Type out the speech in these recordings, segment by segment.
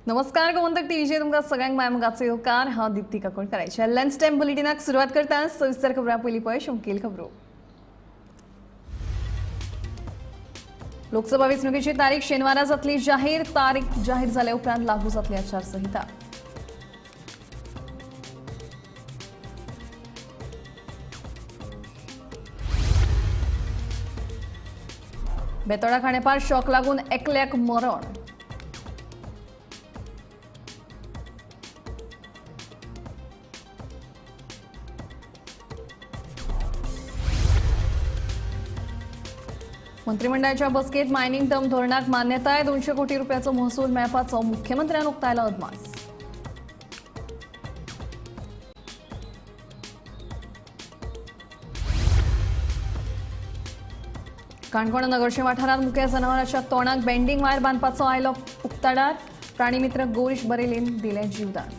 नमस्कार, गोमंतक टीव्हीचेर तुमकां सगळ्यांक माय मोगाचो येवकार. हांव दिप्ती काकोडकाराच्या लंच टायम बुलेटिनाक सुरवात करता. सविस्तर खबरां पयलीं पळय मुखेल खबरो. लोकसभा वेंचणुकेची तारीख शेनवारा जातली जाहीर. तारीख जाहीर जाल्या उपरांत लागू जातली आचारसंहिता. बेतोडा खाणेपार शॉक लागून एकल्याक मरण. मंत्रिमंडळाच्या बसकेत मायनिंग डंप धोरणाक मान्यताय. 200 कोटी रुपयाचो महसूल मेळपाचो मुख्यमंत्र्यान उक्तायला अदमास. काणकोण नगरशे वाठारांत मुख्या जनावरांच्या तोंडाक बेंडिंग वायर बांदपाचो आयलो उक्ताडार. प्राणीमित्र गोरीश बरेलीन दिलें जीवदान.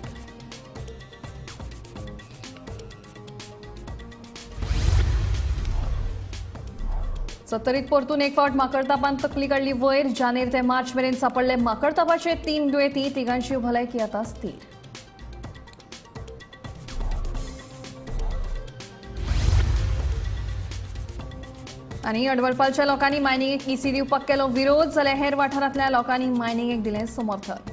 सत्तरीत परतून एक फावट माकडतापान तकली काडली वयर. जानेर ते मार्च मेरेन सापडले माकडतापाचे 3 दुयेंती. तिगांची भलायकी आतां स्थीर. आनी अडवळपालच्या लोकांनी मायनिंगेक ईसी दिवपाक केलो विरोध, जाल्यार हेर वाठारांतल्या लोकांनी मायनिंगेक दिलें समर्थन.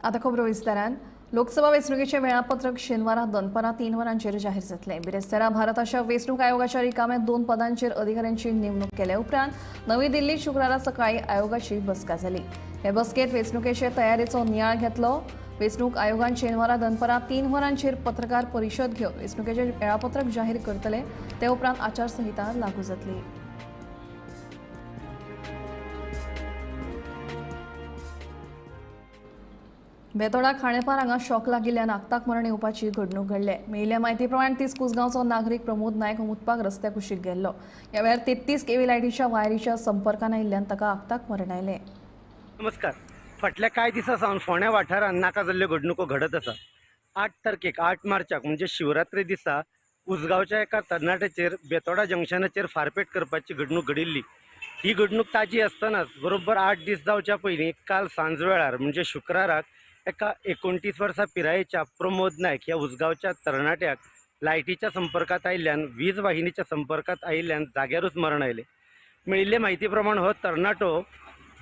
आतां खबरो विस्तारान. लोकसभा वेंचणुकेचें वेळापत्रक शेनवारा दनपारां 3 वरांचेर जाहीर जातलें. बिरेस्तारा भारताच्या वेंचणूक आयोगाच्या रिकाम्या 2 पदांचेर अधिकाऱ्यांची नेमणूक केल्या उपरांत नवी दिल्लीत शुक्रारा सकाळी आयोगाची बसका जाली. हे बसकेत वेंचणुकेचे तयारेचो नियाळ घेतलो. वेंचणूक आयोगान शेनवारा दनपारां 3 वरांचेर पत्रकार परिशद घेवन वेंचणुकेचें वेळापत्रक जाहीर करतले. ते उपरांत आचारसंहिता लागू जातली. बेतोडा खाणेपार हांगा शॉक लागिल्ल्यान आक्ताक मरण येवपाची घडणूक घडल्या. मेळिल्ल्या म्हायती प्रमाण 30 कुसगांवचो नागरीक प्रमोद नायक मुतपाक रस्त्या कुशीक गेल्लो. ह्या वेळार 33 केव्ही लायटीच्या वायरीच्या संपर्कान आयिल्ल्यान ताका आक्ताक मरण आयलें. नमस्कार. फाटल्या कांय दिसां सावन फोंड्या वाठारांत नाका जाल्ल्यो घडणुको घडत आसा. 8 तारखेक 8 मार्चाक म्हणजे शिवरात्री दिसा उसगांवच्या एका तरणाट्याचेर बेतोडा जंक्शनाचेर फारपेट करपाची घडणूक घडिल्ली. ही घडणूक ताजी आसतनाच बरोबर 8 दीस जावच्या पयलीं काल सांजवेळार म्हणजे शुक्राराक एका 29 वर्सां पिरायेच्या प्रमोद नायक ह्या उसगांवच्या तरणाट्याक लायटीच्या संपर्कात आयिल्ल्यान, वीज वाहिनीच्या संपर्कात आयिल्ल्यान जाग्यारूच मरण आयलें. मेळिल्ले म्हायती प्रमाण हो तरणाटो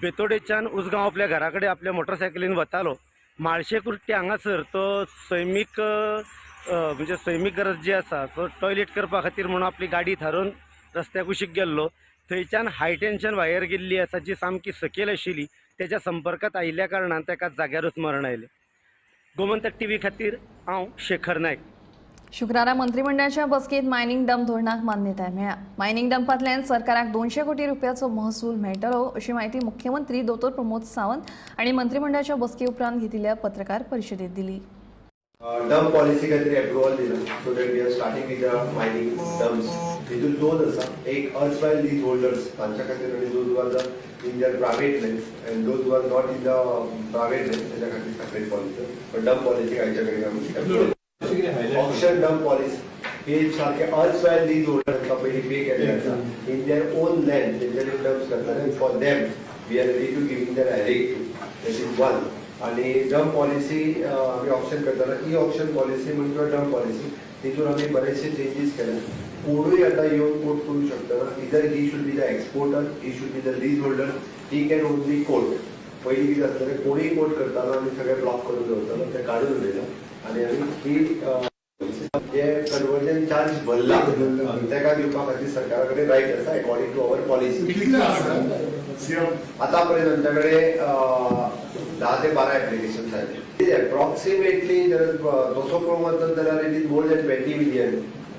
बेतोडेच्यान उसगांव आपल्या घरा कडेन आपल्या मोटरसायकलीन वतालो. म्हाळशे कुर्टी हांगासर तो सैमीक म्हणजे सैमीक गरज जी आसा तो टॉयलेट करपा खातीर म्हणून आपली गाडी थारोवन रस्त्या कुशीक गेल्लो. थंयच्यान हाय टेन्शन वायर गेल्ली आसा जी सामकी सकयल आशिल्ली. त्याच्या संपर्कात आयिल्ल्या कारणान ताका जाग्यारूच मरण आयलें. गोमंतक टीव्ही खातीर हांव शेखर नायक. शुक्रारा मंत्रिमंडळाच्या बसकेत मायनिंग डंप धोरणाक मान्यताय मेळ्ळ्या. मायनिंग डंपांतल्यान सरकाराक 200 कोटी रुपयाचो महसूल मेळटलो अशी म्हायती मुख्यमंत्री दोतोर प्रमोद सावंत आनी मंत्रिमंडळाच्या बसके उपरांत घेतिल्ल्या पत्रकार परिशदेत दिली. डंप पॉलिसी खातीर एप्रुवल दिला so that we are starting with the mining dumps. तितून 2 आसा, एक अर्थ लीज होल्डर्स तांच्या खातीर आनी those who are the in their private lands and those who are not in the private lands त्याच्या खातीर सेपरेट पॉलिसी. पण डंप पॉलिसी आयच्या कडेन आमी ऑक्शन डंप पॉलिसी हे सारखे अर्थ लीज होल्डर तांकां पयलीं पे केल्ले आसा इन their own land तेंच्यानी डम्प्स करता आनी for them we are ready to giving their direct that is one. आणि डंप पॉलिसी आमी ऑप्शन करताना ई ऑप्शन पॉलिसी म्हण किंवा डंप पॉलिसी तितून आमी बरेचसे चेंजीस केले. कोणूय आतां येवन कोट करूं शकतना, either he should be the exporter, he should be the lease holder, he can only quote. पयलीं कितें आसतलें, कोणूय कोट करतालो आनी सगळें ब्लॉक करून दवरतालो, तें काडून उडयलां आनी आमी ही जे कन्वर्जन चार्ज भरला ताका दिवपा खातीर सरकारा कडेन रायट आसा अकॉर्डिंग टू our policy. आतां पर्यंत आमच्या कडेन 10 ते 12 एप्लिकेशन्स आयले. एप्रॉक्सिमेटली जर तसो पळोवंक वचत जाल्यार it is more than 20 million,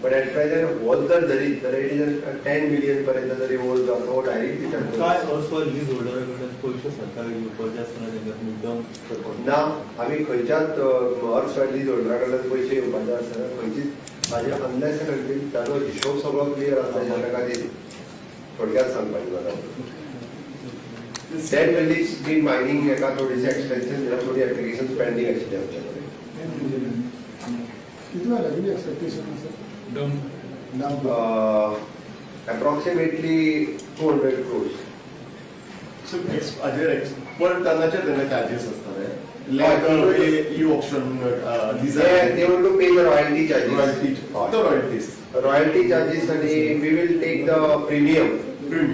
but at present हो जर धरीत जाल्यार it is 10 million पर्यंत जरी ओल्ड जो आसा हो डायरेक्ट दिता. काय अर्थ लीज होल्डरा कडल्यान पयशे सरकाराक घेवपाचे आसतना तांकां तुमी डंप करपाक ना, आमी खंयच्याच अर्थ लीज होल्डरा कडल्यान पयशे घेवपाचे आसतना खंयचीच ताजे अनलेस एंड ताजो हिशोब सगळो क्लियर आसता ताच्या खातीर थोडक्यात सांगपाचें जाल्यार That release the mining एका थोडीशी एक्सटेन्शन दिला, थोडी एप्लिकेशन पेंडींग आशिल्ली आमच्या कडेन. कितलो रेवेन्यू एक्सपेक्टेशन आसा? Dump Approximately 200 crores. So पर टनाचे तेन्ना चार्जीस आसतले e auction? They want to pay the royalty charges. Royalty, the royalties. Royalty charges and we will take the premium.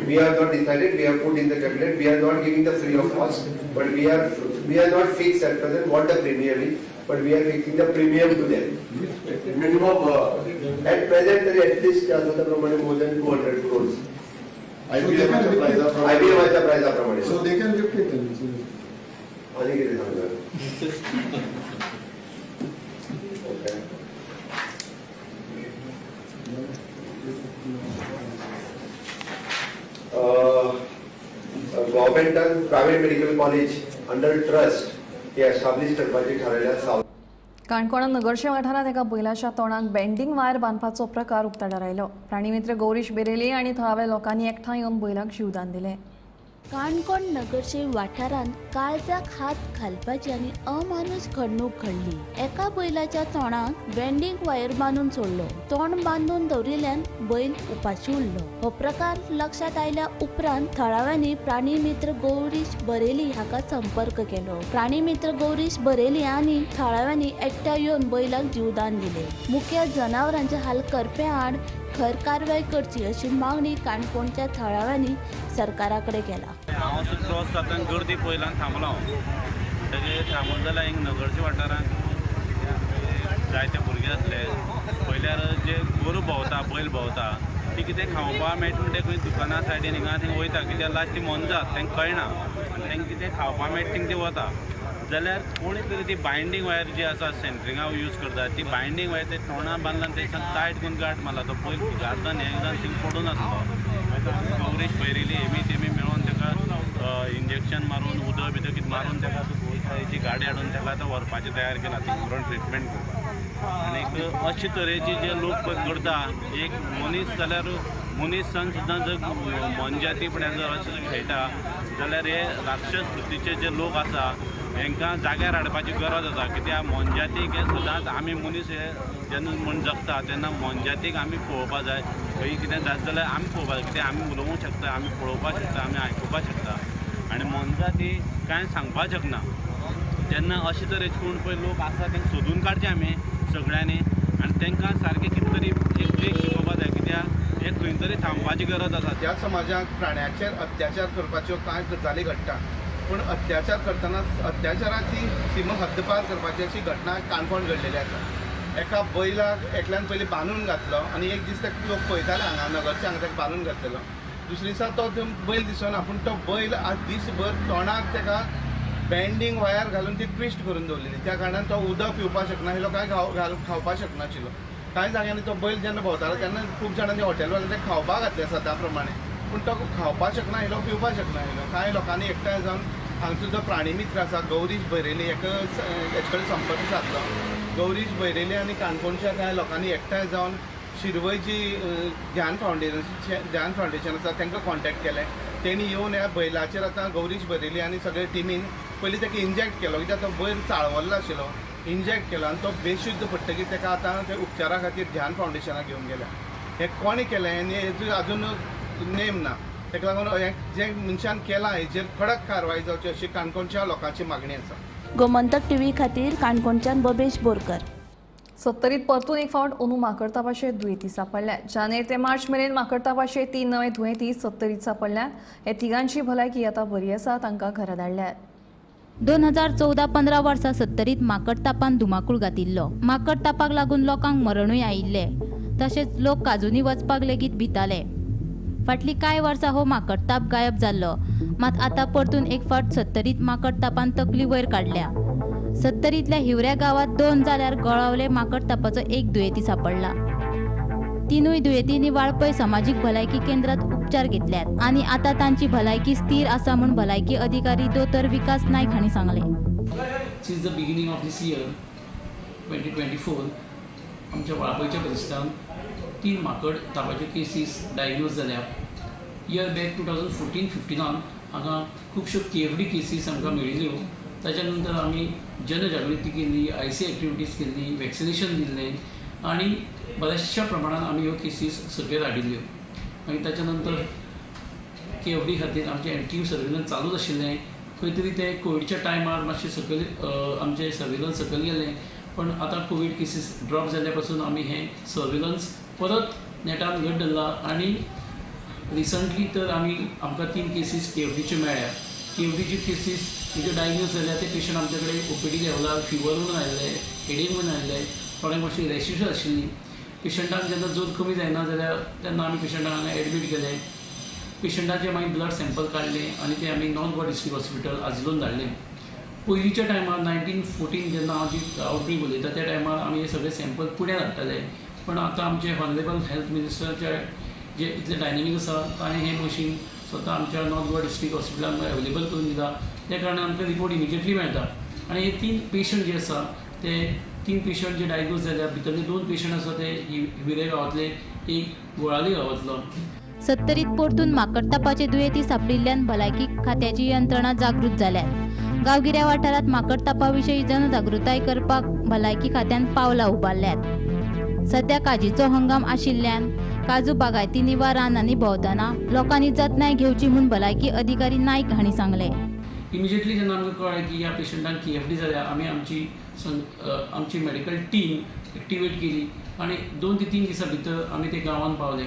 We have not decided, we have put in the cabinet, we are not giving the free of cost, but we are not fixed at present what the premium is, but we are fixing the premium to them. Minimum at present at least प्रमाणे more than 200 crores. IBM प्राइसा प्रमाणे. So they can lift it. आणि किती सांगणार? Okay. गव्हर्नमेंटान private medical college under trust हे establish करपाची थारायल्या. South Canacona नगरशे वाठारांत एका बैलाच्या तोंडाक बेंडिंग वायर बांदपाचो प्रकार उक्ताडार आयलो. प्राणीमित्र गौरीश बेरेली आनी थळाव्या लोकांनी एकठांय येवन बैलाक जीवदान दिलें. काणकोण नगरशे वाठारांत काळजाक हात घालपाची आनी अमानुश घडणूक घडली. एका बैलाच्या तोंडाक बेंडिंग वायर बांदून सोडलो. तोंड बांदून दवरिल्ल्यान बैल उपाशी उरलो. हो प्रकार लक्षात आयल्या उपरांत थळाव्यांनी प्राणीमित्र गौरीश बरेली हाका संपर्क केलो. प्राणीमित्र गौरीश बरेली आनी थळाव्यांनी एकठांय येवन बैलाक जीवदान दिले. मुख्य जनावरांचे हाल करप्या आड खर कारवाय करची अशी मागणी काणकोणच्या थळाव्यांनी सरकारा कडेन केला. हांव क्रॉस जातना गर्दी पळयला आनी थांबलो हांव. तेजे थांबून जाल्यार हिंग नगरच्या वाठारांत जायते भुरगे आसले. पयल्यार जे गोरू भोंवता, बैल भोंवता, ती कितें खावपाक मेळटा म्हणटा खंय दुकाना सायडीन हिंगा थिंग वयता. कित्याक लास्ट ती मोनजात तांकां कळना आनी तांकां कितें खावपाक मेळटा थिंग ती वता. जाल्यार कोणी तरी ती बायंडींग वायर जी आसा सेंट्रिंगा यूज करता ती बायंडींग वायर ते तोंडा बांदला आनी तेच्या टायट करून गांठ मारला. तो बैल फुगारता हें जावन थिंग पडून आसलो. गौरीश बैरेली हेमी तेमी मेळोन ताका इंजेक्शन मारून उदक बिदक कितें मारून ताका गोशाळेची गाडी हाडून ताका आतां व्हरपाचें तयार केला थिंग व्हरून ट्रिटमेंट करपाक. आनीक अशे तरेचे जे लोक पळय करता, एक मनीस जाल्यार मनीसान सुद्दां जर मोनजाती फुड्यान जर अशें खेळटा जाल्यार हे राक्षस वृत्तीचे जे लोक आसा हेंकां जाग्यार हाडपाची गरज आसा. कित्याक मोनजातीक हे सदांच आमी मनीस हे जेन्ना म्हण जगता तेन्ना मोनजातीक आमी पळोवपा जाय. खंय कितें जाता जाल्यार आमी पळोवपा जाय. कित्याक आमी उलोवंक शकता, आमी पळोवपाक शकता, आमी आयकुपाक शकता आनी मोनजाती कांय सांगपाक शकना. तेन्ना अशे तरेचे कोण पळय लोक आसा तांकां सोदून काडचे आमी सगळ्यांनी आनी तांकां सारकें कितें तरी एक ब्रेक शिकोवपा जाय. कित्याक हे खंय तरी थांबपाची गरज आसा. ह्या समाजाक प्राण्याचेर अत्याचार करपाच्यो कांय गजाली घडटा, पूण अत्याचार करतना अत्याचाराची सीमा हद्दपार करपाची अशी घटना काणकोण घडलेली आसा. एका बैलाक एकल्यान पयलीं बांदून घातलो आनी एक दीस ताका लोक पळयताले हांगा नगरचे हांगा ताका बांदून घातलेलो. दुसरे दिसा तो बैल दिसना, पूण तो बैल आज दीसभर तोंडाक ताका बेंडींग वायर घालून ती ट्विस्ट करून दवरलेली. त्या कारणान तो उदक पिवपाक शकनाशिल्लो, कांय खावपाक शकनाशिल्लो. कांय जाग्यांनी तो बैल जेन्ना भोंवतालो तेन्ना खूब जाणांनी हॉटेलवाल्यांनी ते खावपाक घातले सदां प्रमाणे, पूण तो खावपाक शकनाशिल्लो, पिवपाक शकनाशिल्लो. कांय लोकांनी एकठांय जावन हांगचो जो प्राणीमित्र आसा गौरीश बैरेली हेका हेचे कडेन संपर्क सादलो. गौरीश बैरेली आनी काणकोणच्या कांय लोकांनी एकठांय जावन शिरवय जी ध्यान फावंडेशन आसा तांकां कॉन्टेक्ट केलें. तेणी येवन ह्या बैलाचेर आतां गौरीश बैरेली आनी सगळे टिमीन पयलीं ताका इंजेक्ट केलो, कित्याक तो बैल चाळवल्लो आशिल्लो. इंजेक्ट केलो आनी तो बेशुद्ध पडटकीर ताका आतां ते उपचारा खातीर ध्यान फावंडेशनाक घेवन गेल्या. हें कोणें केलें आनी हेजो आजून नेम ना. ताका लागून हें जें मनशान केलां हेजेर कडक कारवाय जावची अशी काणकोणच्या लोकांची मागणी आसा. गोमंतक टीव्ही खातीर काणकोणच्यान बबेश बोरकर. सत्तरीत परतून एक फावट अंदू माकडतापाचे दुयेंती सापडल्यात. जानेर ते मार्च मेरेन माकडतापाचे 3 नवे दुयेंती सत्तरीत सापडल्यात. हे तिगांची भलायकी आतां बरी आसा, तांकां घरा धाडल्यात. 2014-15 वर्सा सत्तरीत माकडतापान धुमाकूळ घातिल्लो. माकडतापाक लागून लोकांक मरणूय आयिल्ले, तशेंच लोक काजूनी वचपाक लेगीत भिताले. फाटलीं कांय वर्सां हो माकडताप गायब जाल्लो, मात आतां परतून एक फावट सत्तरीत माकडतापान तकली वयर काडल्या. सत्तरींतल्या हिवऱ्या गांवांत 2 जाल्यार गोळावले माकडतापाचो एक दुयेंती सापडला. 3 दुयेंतींनी वाळपय समाजीक भलायकी केंद्रात उपचार घेतल्यात आनी आतां तांची भलायकी स्थिर आसा म्हूण भलायकी अधिकारी दोतोर विकास नायक हांणी सांगलें. Since the beginning of this year 2024 आमच्या वाळपयच्या परिसरांत 3 माकड तापाच्यो केसीस डायग्नोज जाल्या. इयर बॅक 2014-15 हांगा खुबश्यो KFD cases आमकां मेळिल्ल्यो. ताच्या नंतर आमी जनजागृती केली, IC activities केली, वॅक्सिनेशन दिल्लें आनी बऱ्याचशा प्रमाणान आमी ह्यो केसीस सकयल हाडिल्ल्यो. मागीर ताच्या नंतर केएफडी खातीर आमचें एक्टीव सर्वेलन्स चालूच आशिल्लें. खंय तरी ते कोविडच्या टायमार मातशें सकयल आमचें सर्वेलन्स सकयल गेलें, पण आतां कोवीड केसीस ड्रॉप जाल्ल्या पासून आमी हें सर्वेलन्स परत नेटान घट धरलां आनी रिसंटली तर आमी आमकां 3 केसीस केएफडीच्यो मेळ्ळ्या. केएफडीच्यो केसीस ज्यो डायग्नोज जाल्या ते पेशंट आमचे कडेन ओपीडी लेवलार फिवर म्हणून आयिल्ले, हेडेक म्हणून आयिल्ले, थोड्यांक मातशी रॅशीसूय आशिल्ली. पेशंटाक जेन्ना जोर कमी जायना जाल्यार तेन्ना आमी पेशंटाक हांगा एडमीट केले. पेशंटाचे मागीर ब्लड सॅम्पल काडले आनी ते आमी नॉर्थ गोवा डिस्ट्रिक्ट हॉस्पिटल आजलोन धाडले. पयलींच्या टायमार 1914 जेन्ना हांव जी आवटब्रेक उलयता त्या टायमार आमी हे सगळे सॅम्पल पुण्याक धाडटाले, पण आतां आमचे ऑनरेबल हेल्थ मिनिस्टराचे जे इतले डायनेमीक आसा ताणें हें मशीन स्वता आमच्या नॉर्थ गोवा डिस्ट्रिक्ट हॉस्पिटलान अवेलेबल करून दिला. त्या कारणान आमकां रिपोर्ट इमिजिएटली मेळटा. आनी हे 3 पेशंट जे आसा ते 3 पेशंट जे डायग्नोज जाल्या भितरले 2 पेशंट आसा ते हिवरे गांवांतले, एक गोळाली गांवांतलो. सत्तरीत परतून माकडतापाचे दुयेंती सापडिल्ल्यान भलायकी खात्याची यंत्रणा जागृत जाल्यात. गांवगिऱ्या वाठारांत माकडतापा विशीं जनजागृताय करपाक भलायकी खात्यान पावलां उबारल्यात. सध्या काजीचो हंगाम आशिल्ल्यान काजू बागायतींनी वा रानांनी भोंवतना लोकांनी जतनाय घेवची म्हूण भलायकी अधिकारी नायक हांणी सांगलें. इमिजिएटली जेन्ना आमकां कळ्ळें की ह्या पेशंटांक केएफडी जाल्या, आमी आमची मेडिकल टीम एक्टिवेट केली आनी 2 ते 3 दिसां भितर आमी ते गांवांत पावले.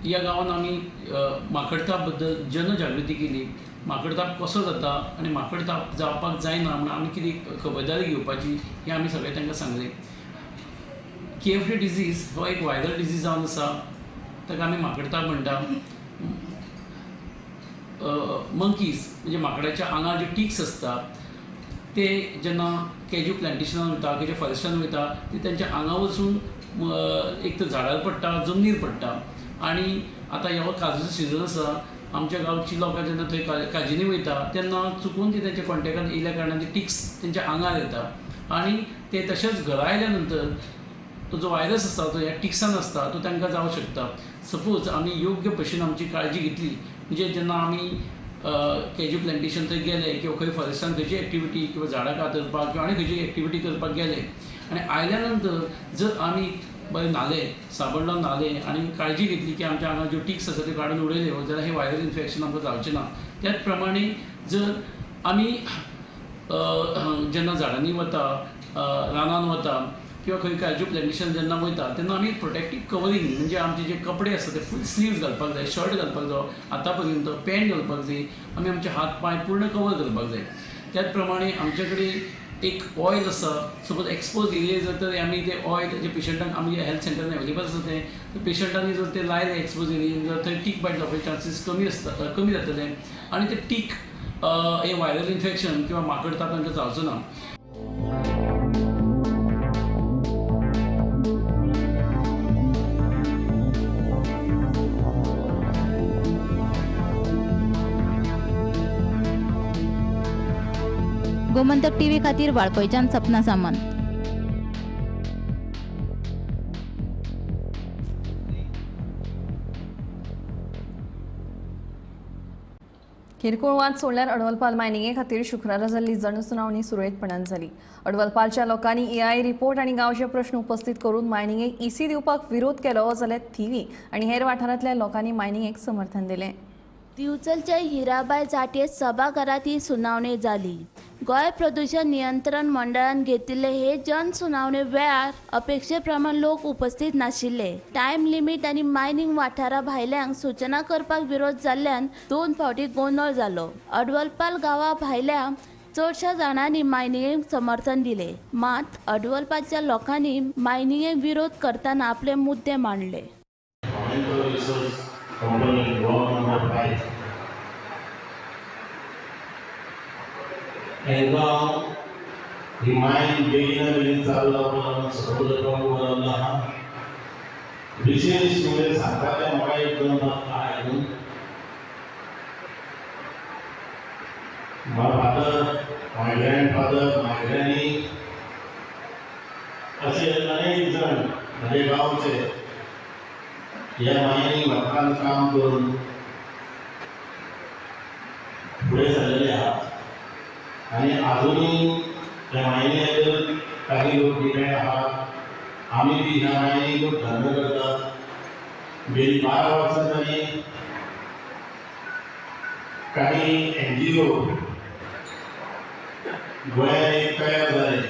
ह्या गांवांत आमी माकडताप बद्दल जनजागृती केली. माकडताप कसो जाता आनी माकडताप जावपाक जायना म्हूण आमी कितें खबरदारी घेवपाची हें आमी सगळें तांकां सांगलें. केएफडी डिजीज हो एक व्हायरल डिजीज जावन आसा, ताका आमी माकडताप म्हणटा. मंकीज म्हणजे माकडाच्या आंगार जे टिक्स आसता ते जेन्ना केजू प्लांटेशनान वयता, केजू फॉरेस्टान वयता, ते तांच्या आंगा वचून एक तर झाडार पडटा, जमनीर पडटा. आनी आतां ह्या काजूचो सिजन आसा, आमच्या गांवची लोकां जेन्ना थंय काजींनी वयता तेन्ना चुकून ती तेंच्या कॉन्टेक्टान येयल्या कारणान ते टिक्स तेंच्या आंगार येता आनी ते तशेंच घरा आयल्या नंतर तो जो व्हायरस आसता तो ह्या टिक्सान आसता तो तांकां जावंक शकता. सपोज आमी योग्य भशेन आमची काळजी घेतली म्हणजे जेन्ना आमी केजू प्लांटेशन थंय गेले किंवा खंय फॉरेस्टान खंयची एक्टिविटी किंवा झाडां कातरपाक किंवा आनी खंयची एक्टिविटी करपाक गेले आनी आयल्या नंतर जर आमी बरें न्हाले, साबण लावन न्हाले आनी काळजी घेतली की आमच्या आंगार ज्यो टिक्स आसा त्यो काडून उडयल्यो जाल्यार हें व्हायरल इन्फेक्शन आमकां जावचें ना. त्याच प्रमाणे जर आमी जेन्ना झाडांनी वता, रानान वता किंवा खंय काजू प्लांटेशन जेन्ना वयता तेन्ना आमी प्रोटेक्टीव कवरींग म्हणजे आमचे जे कपडे आसता ते फूल स्लीव्स घालपाक जाय, शर्ट घालपाक जाय, हाता पर्यंत पॅन्ट घालपाक जाय, आमी आमचे हात पांय पूर्ण कवर करपाक जाय. त्याच प्रमाणे आमचे कडेन एक ऑयल आसा, सपोज एक्सपोज एरिया जर तर आमी ते ऑयल जे पेशंटांक आमी हेल्थ सेंटरान अवेलेबल आसा तें पेशंटांनी जर ते लायलें एक्सपोज एरियेन जर थंय टीक बायट जावपाचे चान्सीस कमी आसता, कमी जातले आनी ते टीक हे व्हायरल इन्फेक्शन किंवा माकडताप तांकां जावचो ना. गोमंतक टीव्ही खातीर वाळपयच्यान सपना सामंत. किरकोळ वाद सोडल्यार अडवलपाल मायनिंगे खातीर शुक्रारा जाल्ली जनसुनावणी सुरळीतपणान जाली. अडवलपालच्या लोकांनी एआय रिपोर्ट आनी गांवचे प्रश्न उपस्थित करून मायनिंगेक ईसी दिवपाक विरोध केलो जाल्यार थिवी आनी हेर वाठारांतल्या लोकांनी मायनिंगेक समर्थन दिलें. दिवचलच्या हिराबाय जाटे सभाघरात ही सुनावणी जाली. गोंय प्रदूषण नियंत्रण मंडळान घेतिल्ले हे जनसुनावणे वेळार अपेक्षेप्रमाण लोक उपस्थित नाशिल्ले. टायम लिमीट आनी मायनिंग वाठारा भायल्यांक सूचना करपाक विरोध जाल्ल्यान 2 फावटी गोंदळ जालो. अडवलपाल गांवा भायल्या चडशा जाणांनी मायनिंगेक समर्थन दिले, मात अडवलपालच्या लोकांनी मायनिंगेक विरोध करतना आपले मुद्दे मांडले. ही मायन बेगीना बेगीन चालू जावपाक सगळो बरोवप आहा. विशेष म्हणजे सांगपाचें म्हाका एक दोन काय न्हू, my father, my grandfather, my granny अशे अनेक जण म्हजे गांवचे ह्या मायनिंग वाठारांत काम करून फुडें सरलेले आहात आनी आजुनूय त्या मायनिंगाचेर काही लोक डिपेंड आहात. आमी बी ह्या मायनींग धंदो करतात. गेली 12 वर्सां जाली काही एनजीओ गोंयांत एक तयार जाले.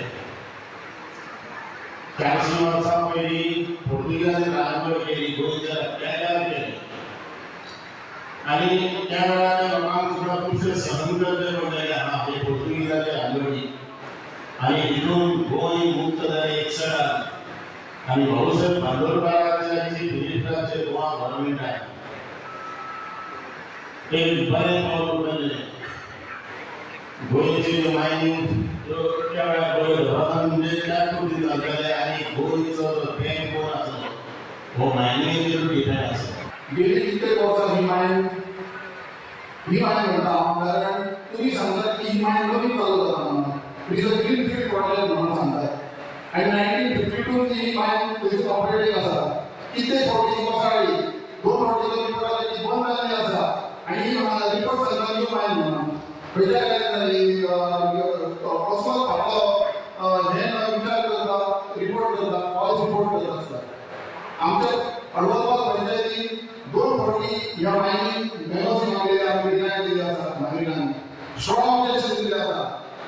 400 वर्सां पयलीं पोर्तुगीजांनी राजवट केली, गोंयचेर अत्याचार केले आनी त्या वेळार लोकांक सुद्दां खुबशे सहन करचे पडलेले आहा हे पोर्तुगीजाचे राजवटी. आनी हितून गोंय मुक्त जालें 61 आनी भाऊसाहेब बांदोडकाराच्या जी मिनिस्टराचे गोवा गव्हर्मेंटान एक बरें पावल उखल्लें. गोंयची मायनींग त्या वेळार गोंय धरपाक म्हणजे त्या पद्दतीन चलतालें आनी गोंयचो जो बॅकबोन आसलो हो मायनिंगेचेर डिपेंड आसलो. गेली कित्येक वर्सां ही मायन म्हणटा हांव, कारण तुमी सांगतात की ही मायन नवीन चालू जाता म्हणून, it is a green field project म्हणून सांगतात. आनी 1952 ती मायन थंयसर ऑपरेटींग आसा. कित्येक फावटी ती कोसळ्ळी, 2 फावटी तो रिपोर्ट आयले ती बंद जाल्ली आसा आनी ही रिपोर्ट सांगता न्यू मायन म्हणून. खंयच्या कारणान जाली, कसलो फाटलो हें विचार करता, रिपोर्ट करता, फॉल्स रिपोर्ट करता आसता. आमच्या अडवलबाग पंचायतीन 2 फावटी ह्या मायनीक एनओसी मागलेली आमी डिनाय केल्ली आसा. नागरिकांनी स्ट्रॉंग ऑब्जेक्शन दिल्लें आसा.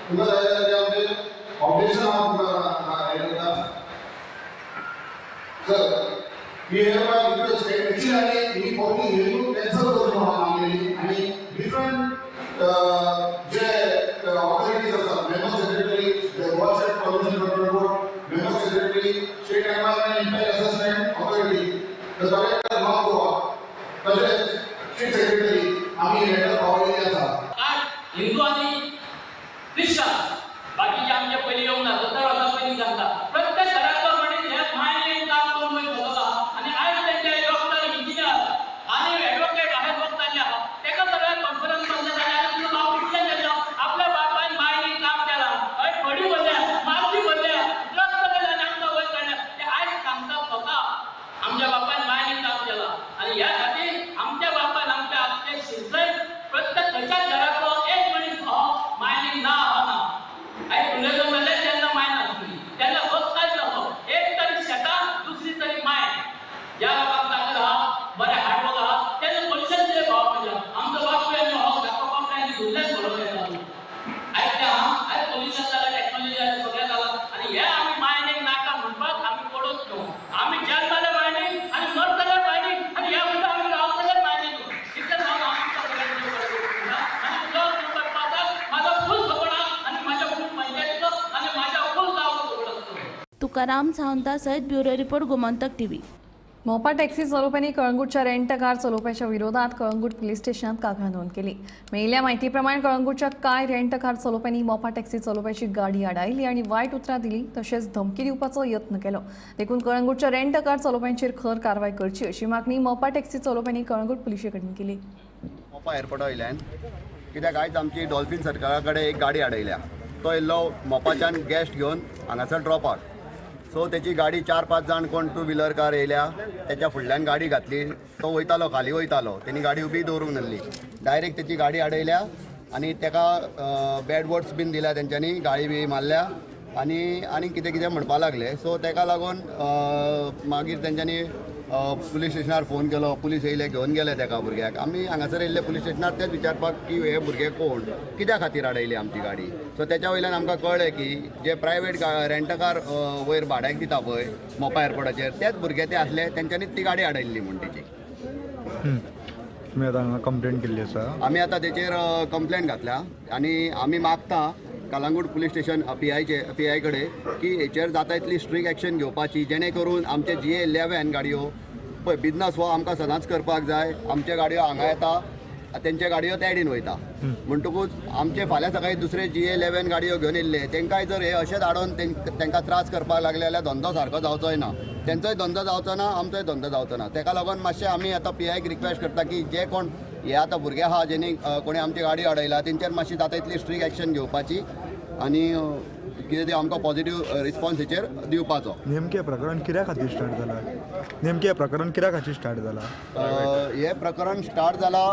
तुमकां जाय जाल्यार आमचें ऑब्जेक्शन हांव तुमकां हें करता. Sir, we hereby request actually आमी ही पब्लीक हियरींग कॅन्सल करची म्हणून मागलेली आनी डिफरंट जे ऑथॉरिटीज आसात, member secretary Goa state pollution control board, member secretary state environment impact assessment authority, the collector north Goa, तशेंच चीफ सेक्रेटरी आमी लेटर पावयलेली आसा. हिंदू आनी Christian बाकीचे आमचे पयलीं येवंक ना, 70 वर्सां पयलीं सांगता प्रत्येक घरांतलो मनीस हे मायनींग काम करून वयर सरलो आनी आयज तेंचे डॉक्टर, इंजिनियर आनी एडवोकेट अशे लोक जाल्ले आहा. तेका सगळ्या कॉन्फरन्स बंद जालें आनी तुजो बाप इतलें केल्लो, आपल्या बापायन मायनींग काम केलां, हय फडी भरल्या, मार्जी भरल्या, ड्रग्स केले आनी आमकां वयर काडल्या. ते आयज सांगता स्वता आमच्या बापायन मायनींग काम केलां आनी ह्या खातीर आमच्या बापायन आमच्या आपले शिरसय प्रत्येक खंयच्याच घरांतलो एक मनीस हो मायनींग ना हो ना. आयज उलयलो जाल्यार तेन्ना मायन आसली, तेन्ना होच कांयच नासलो, एक तरी शेतां, दुसरी तरी मायन. ज्या लोकांक ताकद आहा, बरें हार्डवर्क आहा, तेन्ना पोल्युशन कितें भाव म्हणजे आमचो बापूय आनी हो धाकटो बापूय आनी धुल्ल्यान भरोवन येता. आयज तें आहा, आयज पोल्युशन जालां, टॅक्नॉलॉजी जालें, सगळें जालां आनी हे आमी मायनींग नाका म्हणपाक आमी पडूच न्हू. आमी जन्मले मायनींग आनी मरतले मायनींग आनी ह्या वयल्यान आमी रावतले मायनींग. इतलें हांव आमच्या सगळ्यांचे आनी उलोवप करपाक म्हाजो फूल सपोर्ट आहा आनी म्हाज्या फूल पंचायतीचो आनी म्हाज्या फूल गांवचो सपोर्ट आसतलो. तुकाराम सावंता सयत bureau report, Gomantak TV. Mopa taxi चलोवप्यांनी कळंगूटच्या rent car चलोवप्याच्या विरोधात कळंगूट पुलीस स्टेशनात कागाळ नोंद केली. मेळिल्ल्या माहितीप्रमाणे कळंगूटच्या कांय रेंट कार चलोवप्यांनी मोपा टॅक्सी चलोवप्याची गाडी आडायली आनी वायट उतरां दिली, तशेंच धमकी दिवपाचो यत्न केलो. देखून कळंगूटच्या रेंट कार चलोवप्यांचेर खर कारवाय करची अशी मागणी मोपा टॅक्सी चलोवप्यांनी कळंगूट पुलिशे कडेन केली. मोपा एअरपोर्टा वयल्यान कित्याक आयज आमची डॉल्फीन सरकारा कडेन एक गाडी आडयल्या. तो येयल्लो मोपाच्यान गेस्ट घेवन हांगासर ड्रॉप आवट. सो तेची गाडी 4-5 जाण कोण टू व्हिलर कार येयल्या, तेच्या फुडल्यान गाडी घातली. तो वयतालो, खाली वयतालो, तेणी गाडी उबी दवरूंक नासली. डायरेक्ट तेची गाडी आडयल्या आनी तेका बॅड वर्ड्स बीन दिल्या तेंच्यांनी, गाळी बी मारल्या आनी आनी कितें कितें म्हणपाक लागले. सो तेका लागून मागीर तेंच्यांनी पुलीस स्टेशनार फोन केलो. पुलीस येयले, घेवन गेले तेका भुरग्याक. आमी हांगासर येयल्ले पुलीस स्टेशनार तेच विचारपाक की हे भुरगे कोण, कित्या खातीर आडयली आमची गाडी. सो तेच्या वयल्यान आमकां कळ्ळें की जे प्रायवेट रेंटकार वयर भाड्याक दिता पळय मोपा एअरपोर्टाचेर, तेच भुरगे ते आसले, तेंच्यांनीच ती गाडी आडयल्ली म्हूण तेची. तुमी आतां हांगा कंप्लेन केल्ली आसा? आमी आतां तेचेर कंप्लेन घातल्या आनी आमी मागता Calangute police station P I कडेन की हेचेर जाता इतली स्ट्रीक एक्शन घेवपाची, जेणे करून आमचे GA 11 गाडयो पळय, बिजनस हो आमकां सदांच करपाक जाय. आमचे गाडयो हांगा येता, तेंचे गाडयो त्या वयता, म्हणटकूच आमचे फाल्यां सकाळी दुसरे GA 11 गाडयो घेवन येयल्ले तेंकांय जर हे अशेंच आडोवन तेंकां त्रास करपाक लागले जाल्यार धंदो सारको जावचोय ना, तेंचोय धंदो जावचो ना, आमचोय धंदो जावचो ना. तेका लागून मातशें आमी आतां पी आयक रिक्वेस्ट करता की जे कोण हे आतां भुरगे आहा जेणी कोणी आमची गाडी अडयला तेंचेर मातशी जाता इतली स्ट्रीक एक्शन घेवपाची आनी कितें ते आमकां पॉझिटिव्ह रिस्पॉन्स हेचेर दिवपाचो. नेमकें प्रकरण कित्या खातीर स्टार्ट जाला? नेमकें प्रकरण कित्या खातीर स्टार्ट जाला? हे प्रकरण स्टार्ट जाला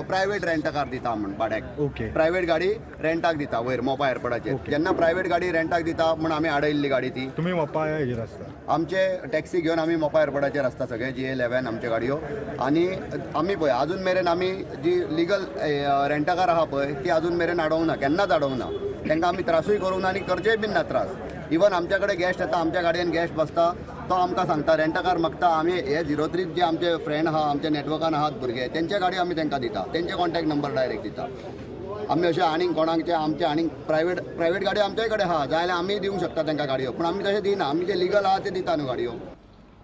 प्रायवेट रेंटकार दिता म्हण भाड्याक. ओके. प्रायवेट गाडी रेंटाक दिता वयर मोपा एअरपोर्टाचेर. जेन्ना प्रायवेट गाडी रेंटाक दिता म्हण आमी आडयल्ली गाडी ती. तुमी मोपा हेजेर आसता? आमचे टॅक्सी घेवन आमी मोपा एअरपोर्टाचेर आसता सगळे, GA 11 आमचे गाडयो. आनी आमी पळय आजून मेरेन आमी जी लिगल रेंटकार आहा पळय ती आजून मेरेन आडोवंक ना, केन्नाच आडोवंक ना. तांकां आमी त्रासूय करूंक ना आनी करचेय बीन ना त्रास. इवन आमच्या कडेन गेस्ट येता, आमच्या गाडयेन गेस्ट बसता, तो आमकां सांगता रेंटकार मागता. आमी हे 03 जे आमचे फ्रेंड आहा, आमच्या नेटवर्कान आहात भुरगे, तेंच्या गाडयो आमी तांकां दिता, तेंचे कॉन्टॅक्ट नंबर डायरेक्ट दिता आमी. अशें आनीक कोणाकचे आमचे आनीक प्रायवेट गाडयो आमच्याय कडेन आहा, जाय जाल्यार आमी दिवंक शकता तांकां गाडयो, पूण आमी तशें दिना. आमी जे लिगल आहा ते दिता न्हू गाडयो.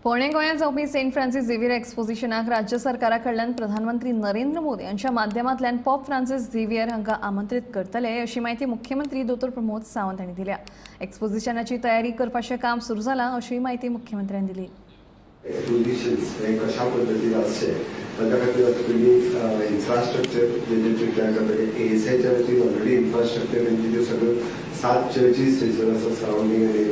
पोणे गोंयांत जावपी सेंट फ्रान्सिस झेवियर एक्सपोजिशनाक राज्य सरकारा कडल्यान प्रधानमंत्री नरेंद्र मोदी हांच्या माध्यमांतल्यान पॉप फ्रान्सिस झेवियर हांकां आमंत्रीत करतले अशी म्हायती मुख्यमंत्री दोतोर प्रमोद सावंत हांणी दिल्या. एक्सपोजिशनाची तयारी करपाचें काम सुरू जालां अशी म्हायती मुख्यमंत्र्यान दिली. एक्सपोजिशन्स हे कशा पद्दतीन आसचे ताच्या खातीर पयलीं इन्फ्रास्ट्रक्चर जे प्रिपेर करपाचें. एएसआयच्या वतीन ऑलरेडी इन्फ्रास्ट्रक्चर तेंचे ज्यो सगळ्यो 7 चर्चीस थंयसर आसा सरावंडींग आनी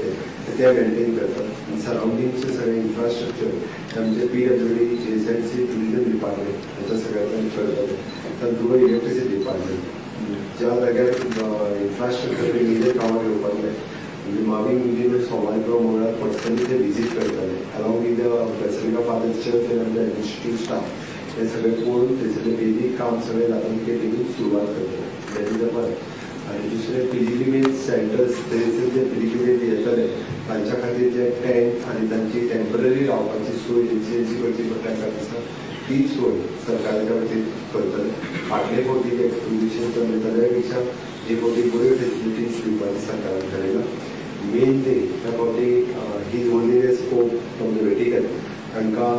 ते मेंटेन करतात. आनी सरावंडींगचे सगळें इन्फ्रास्ट्रक्चर आमचे PWD, GSIC, tourism department हाच्या सगळ्यांच्यान करताले. तर गोवा इलेक्ट्रिसिटी डिपार्टमेंट ज्या जाग्यार इन्फ्रास्ट्रक्चर मेजर कामां घेवपाक जाय, म्हणजे मावी मुजीन सोमार किंवा मंगळार पर्सनली ते विजीट करताले along with the president of father church आनी आमचे एडमिनिस्ट्रेटीव स्टाफ. हे सगळे पळोवन थंयसरलें बेजीक काम सगळें जाता ते बेगीन सुरवात करतले. That is the one. आनी दुसरें पिलिग्रिमेज सेंटर्स, थंयसर जे पिलिग्रिमेज येतले तांच्या खातीर जे टेंट आनी तांची टेंपररी रावपाची सोय जेची करची पडटा तांकां दिसा ती सोय सरकाराच्या वतीन करतले. फाटले फावटी जे एक्सपोजिशन चल्लें ताज्या पेक्षा हे फावटी बऱ्यो फेसिलिटीज दिवपाचें सरकारान थारयलां. मेन थिंग त्या फावटी his holiness pope from the Vatican तांकां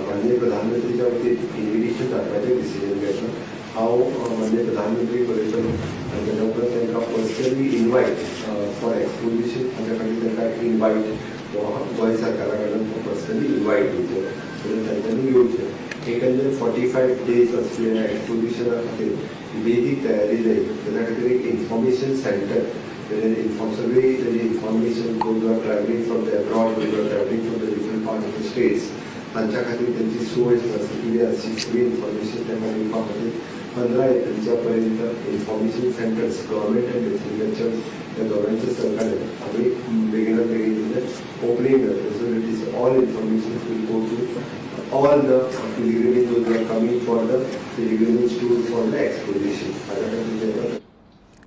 माननीय प्रधानमंत्रीच्या वतीन इन्विटेशन धाडपाचें डिसिजन घेतलां. हांव माननीय प्रधानमंत्री बरयतलो आनी ताच्या उपरांत तांकां पर्सनली इनवायट फॉर एक्सपोजिशन ताच्या खातीर तांकां इनवायट गोंय सरकारा कडल्यान पर्सनली इनवायट दिवचें जाल्यार तांच्यांनी येवचें. 145 डेज असलेल्या एक्सपोजिशना खातीर बेजीक तयारी जाय. ताच्या खातीर एक इन्फॉर्मेशन सेंटर, सगळी ताजी information those are travelling from the abroad, those are travelling from the different part of the states तांच्या खातीर त्यांची सोय कितें आसची सगळी इन्फॉर्मेशन तांकां दिवपा खातीर 15 एप्रिलच्या पर्यंत इन्फॉर्मेशन सेंटर्स गव्हर्मेंट आनी बेसिकल चर्च ह्या दोगांयच्या सहकार्यान आमी बेगिनात बेगीन ओपनींग जातलें. So it is all information will go to all the pilgrimage those are coming for the pilgrimage tour for the exposition. हाज्या खातीर तांकां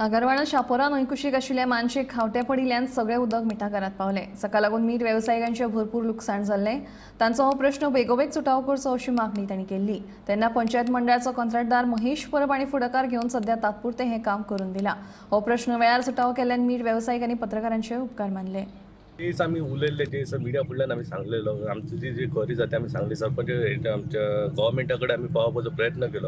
आगरवाडा शापोरा न्हंयकुशीक आशिल्ल्या मानशेक खावटे पडिल्ल्यान सगळे उदक मिठागरात पावले. ताका लागून मीठ वेवसायिकांचें भरपूर लुकसाण जाल्लें. तांचो हो प्रश्न बेगोबेग सुटावो करचो अशी मागणी तांणी केल्ली. तेन्ना पंचायत मंडळाचो कंत्राटदार महेश परब हांणी फुडाकार घेवन सध्या तात्पुरतें हें काम करून दिलां. हो प्रश्न वेळार सुटावो केल्ल्यान मीठ वेवसायिक आनी पत्रकारांचे उपकार मानले. दीस आमी उलयल्ले, जे दीस मिडिया फुडल्यान आमी सांगलेलो, आमची जी जी खरी जाता आमी सांगली. सरपंच आमच्या गव्हर्मेंटा कडेन आमी पावोवपाचो प्रयत्न केलो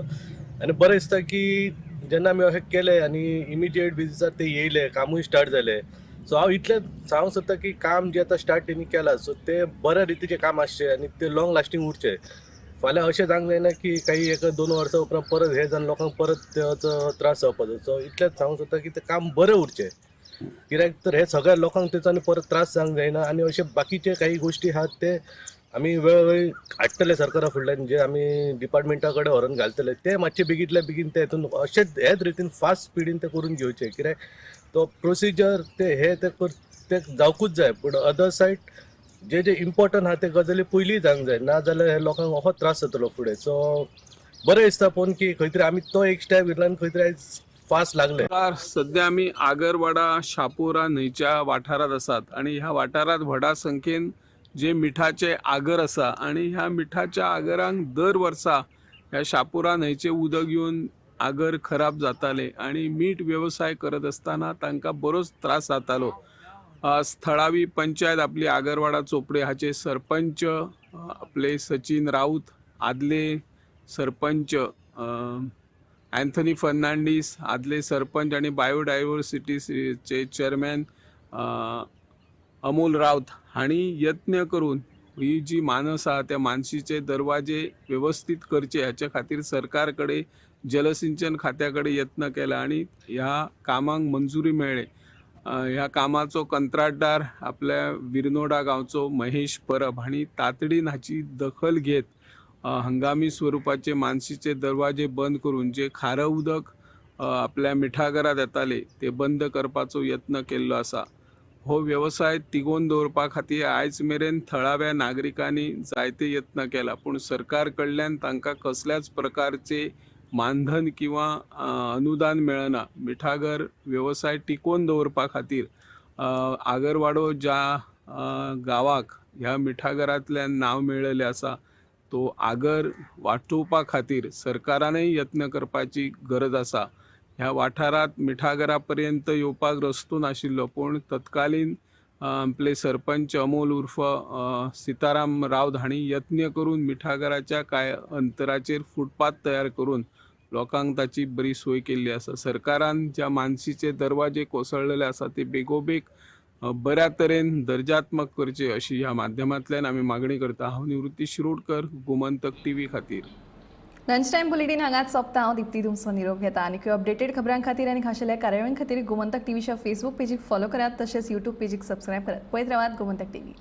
आनी बरें दिसता की जेन्ना आमी अशें केलें आनी इमिजिएट बेजिसार ते येयले, कामूय स्टार्ट जालें. सो हांव इतलें सांगूंक सोदता की काम जें आतां स्टार्ट तेणी केलां सो तें बऱ्या रितीचें काम आसचें आनी तें लॉंग लास्टींग उरचें. फाल्यां अशें जावंक जायना की काही एक 2 वर्सां उपरांत परत हें जावन लोकांक परत तेचो त्रास जावपाचो. सो इतलेंच सांगूंक सोदता की तें काम बरें उरचें, कित्याक तर हे सगळ्या लोकांक तेचो आनी परत त्रास जावंक जायना. आनी अशे बाकीचे काही गोश्टी आहात ते आमी वेळोवेळी हाडटले सरकारा फुडल्यान, जे आमी डिपार्टमेंटा कडेन व्हरोन घालतले ते मातशे बेगींतल्या बेगीन ते हितून अशेंच हेच रितीन फास्ट स्पिडीन ते करून घेवचे. कित्याक तो प्रोसिजर ते हे ते ते जावकूच जाय, पूण अदर सायड जे जे इम्पॉर्टंट आहा ते गजाली पयलीं जावंक जाय, ना जाल्यार हे लोकांक असो त्रास जातलो फुडें. सो बरें दिसता पळोवन की खंय तरी आमी तो एक स्टेप घेतला आनी खंय तरी आयज फास्ट लागले. सध्या आमी आगरवाडा शापोरा न्हंयच्या वाठारांत आसात आनी ह्या वाठारांत व्हडा संख्येन जे मिठाचे आगर आसा आनी ह्या मिठाच्या आगरांक दर वर्सा ह्या शापोरा न्हंयचें उदक येवन आगर खराब जाताले आनी मीठ वेवसाय करत आसतना तांकां बरोच त्रास जातालो. स्थळावी पंचायत आपली आगरवाडा चोपडे हाचे सरपंच आपले सचिन राऊत, आदले सरपंच अँथनी फर्नांडीस, आदले सरपंच आनी बायोडायवर्सिटीचे चेअरमॅन अमोल राऊत हांणी यत्न करून ही जी मानस आहा त्या मानशीचे दरवाजे वेवस्थीत करचे हाच्या खातीर सरकार कडेन जलसिंचन खात्या कडेन यत्न केला आनी ह्या कामाक मंजुरी मेळ्ळे. ह्या कामाचो कंत्राटदार आपल्या विरनोडा गांवचो महेश परब हांणी तातडीन हाची दखल घेत हंगामी स्वरुपाचे मानसीचे दरवाजे बंद करून जे खारं उदक आपल्या मिठागरात येताले ते बंद करपाचो यत्न केल्लो आसा. हो वेवसाय तिगोवन दवरपा खातीर आयज मेरेन थळाव्या नागरिकांनी जायते यत्न केला, पूण सरकार कडल्यान तांकां कसल्याच प्रकारचे मानधन किंवा अनुदान मेळना. मिठागर वेवसाय टिकोवन दवरपा खातीर आगरवाडो ज्या गांवाक ह्या मिठागरांतल्यान नांव मेळिल्लें आसा तो आगर वाटोवपा खातीर सरकारानय यत्न करपाची गरज आसा. ह्या वाठारांत मिठागरा पर्यंत येवपाक रस्तो नाशिल्लो, पूण तत्कालीन आपले सरपंच अमोल उर्फ सीताराम राऊत हांणी यत्न करून मिठागराच्या कांय अंतराचेर फुटपाथ तयार करून लोकांक ताची बरी सोय केल्ली आसा. सरकारान ज्या मानसीचे दरवाजे कोसळलेले आसा ते बेगोबेग बऱ्या तरेन दर्जात्मक करचे अशी ह्या माध्यमांतल्यान आमी मागणी करता. हांव निवृत्ती शिरोडकर, गोमंतक टीव्ही खातीर. लंच टायम बुलेटीन हांगाच सोंपता. हांव दीप्ती तुमचो निरोप घेता. आनी अपडेटेड खबरां खातीर आनी खाशेल्या कार्यावळीं खातीर गोमंतक टीव्हीच्या फेसबूक पेजीक फॉलो करात, तशेंच यूट्यूब पेजीक सबस्क्रायब करात. पळयत रावात गोमंतक टीव्ही.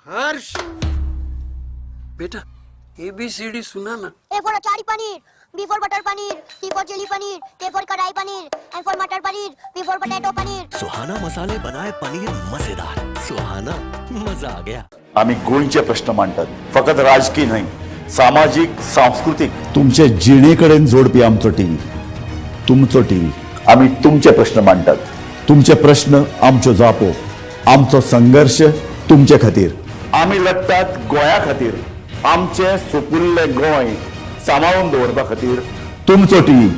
हर्ष बेटा ABCD सुना ना. A for achari paneer, B for butter paneer, C for chilli paneer, K for kadai paneer, M for matar paneer, P for potato paneer. Suhana मसाले बनाए पनीर मजेदार. सुहाना मजा आ गया. आम्ही गोंयचे प्रश्न मांडतात, फकत राजकीय न्हय, सामाजीक, सांस्कृतीक, तुमचे जिणेकडेन जोडपी आमचो टीव्ही, तुमचो टीव्ही. आम्ही तुमचे प्रश्न मांडतात, तुमचे प्रश्न आमच्यो जापो, आमचो संघर्ष तुमचे खातीर. आमी लढतात गोंया खातीर, आमचे सुपुल्ले गोंय सांबाळून दवरपा खातीर. तुमचो टीव्ही.